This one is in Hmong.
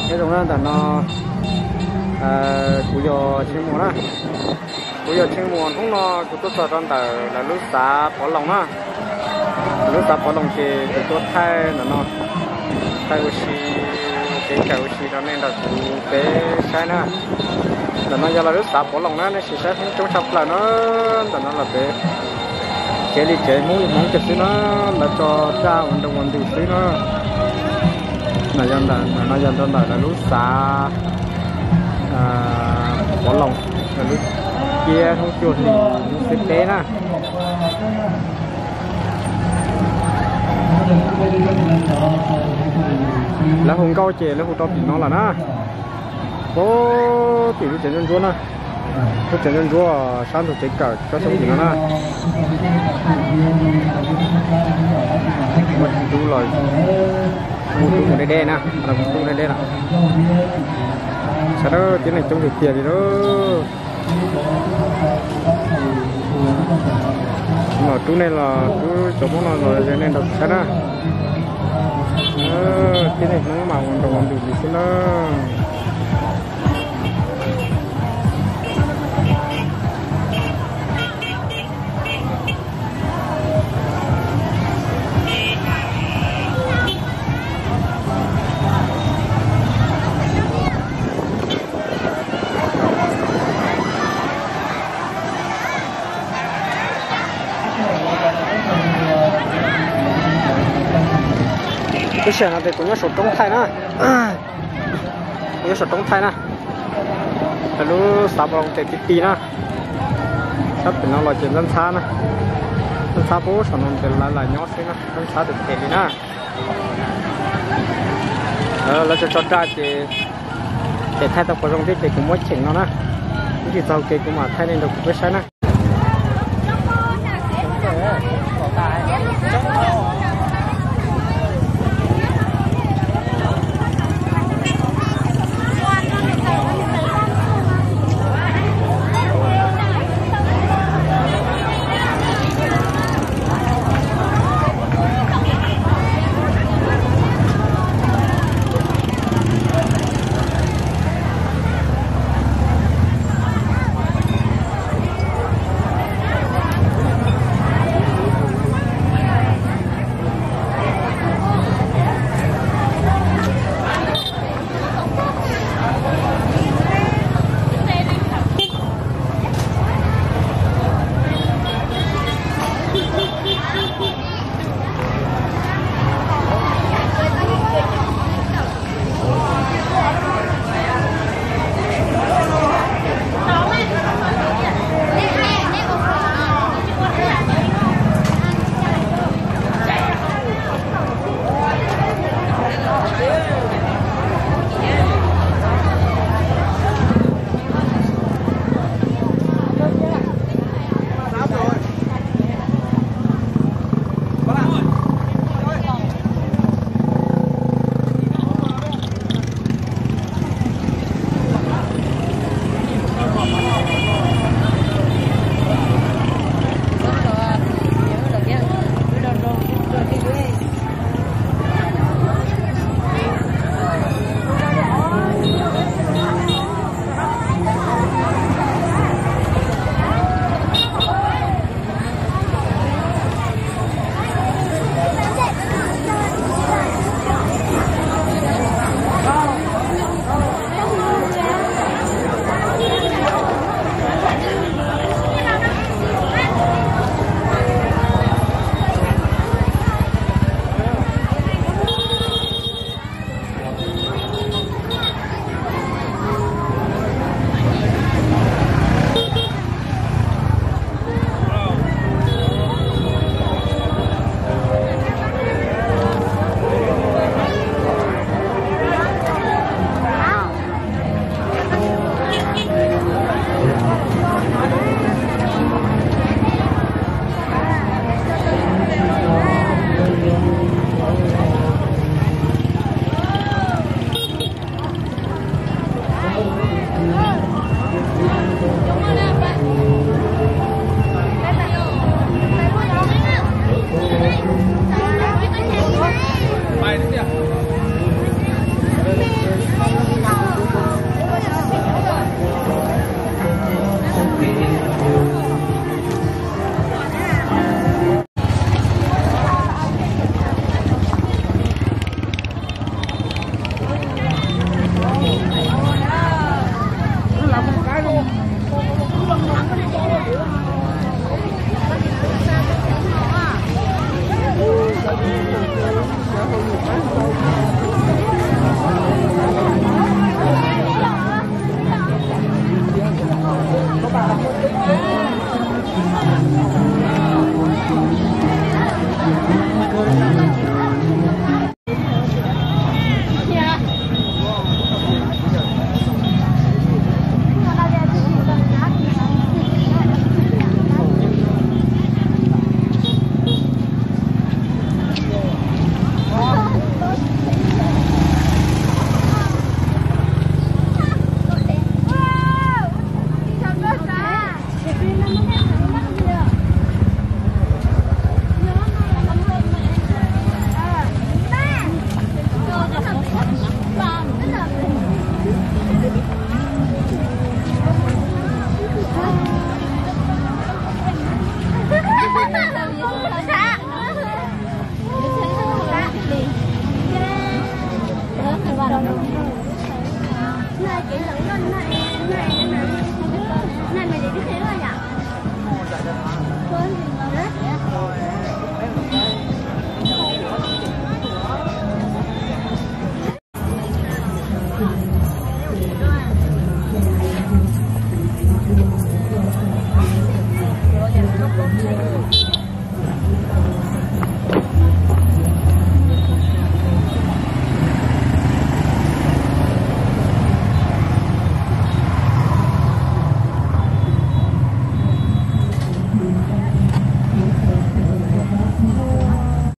Nyob zoo na, ntawm no kuv yog Tsheej Muas na. Kuv yog Tsheej Muas, hnub no kuv tuaj txog rau ntawm lawv lub xav Pov Loos na. Lawv lub xav Pov Loos ces kuv tuaj thaij ntawm no, thaij ua si, kev kawm ua si rau nej nrog kuv peb saib na. Ntawm no yog lawv lub xav Pov Loos na, nej sim saib Hmoob coob tshaj plaws na. Ntawm no los pem tsev li tsev Hmoob li Hmoob kiag xwb na, lawv tso raj ua nroo ua ntws xwb na. Ntawm no yog rau ntawm lawv lub xav Pov Loos, lawv lub ciab Hnub Cuaj Hlis lub xib teb na. Lawv hu nkauj ces lawv hu rau tim no lawm na. Puag tim lub tsev ntsuab ntsuab na, lub tsev ntsuab ntsuab sab ntug tsev kawm tsob xyoob tim no na. Muaj tub los, muaj tub mus deb deb na, tub deb deb lawm. Sawv daws tib neeg coob tiag tiag li lawm. Mas tub nej los tub cov Hmoob no los yog nej nrog saib na. Tib neeg Hmoob mas ua nroo ua ntws li xwb na. Lub sij hawm no ces kuv nyob saum roob thaij na. Kuv nyob saum roob thaij na. Lub xav Pov Loos ces ti ti na. Sab pem no los ces ntxhab ntxhab na. Ntxhab ntxhab puag saum no ces lawv lam nyob xwb na, ntxhab ntxhab tes tes li na. Lawv tso tso raj ces, ces thaij tau qhov zoo thiab ces kuv muab cheem no na. Ib ntsis txog kev kuv mam thaij nej nrog kuv peb saib na.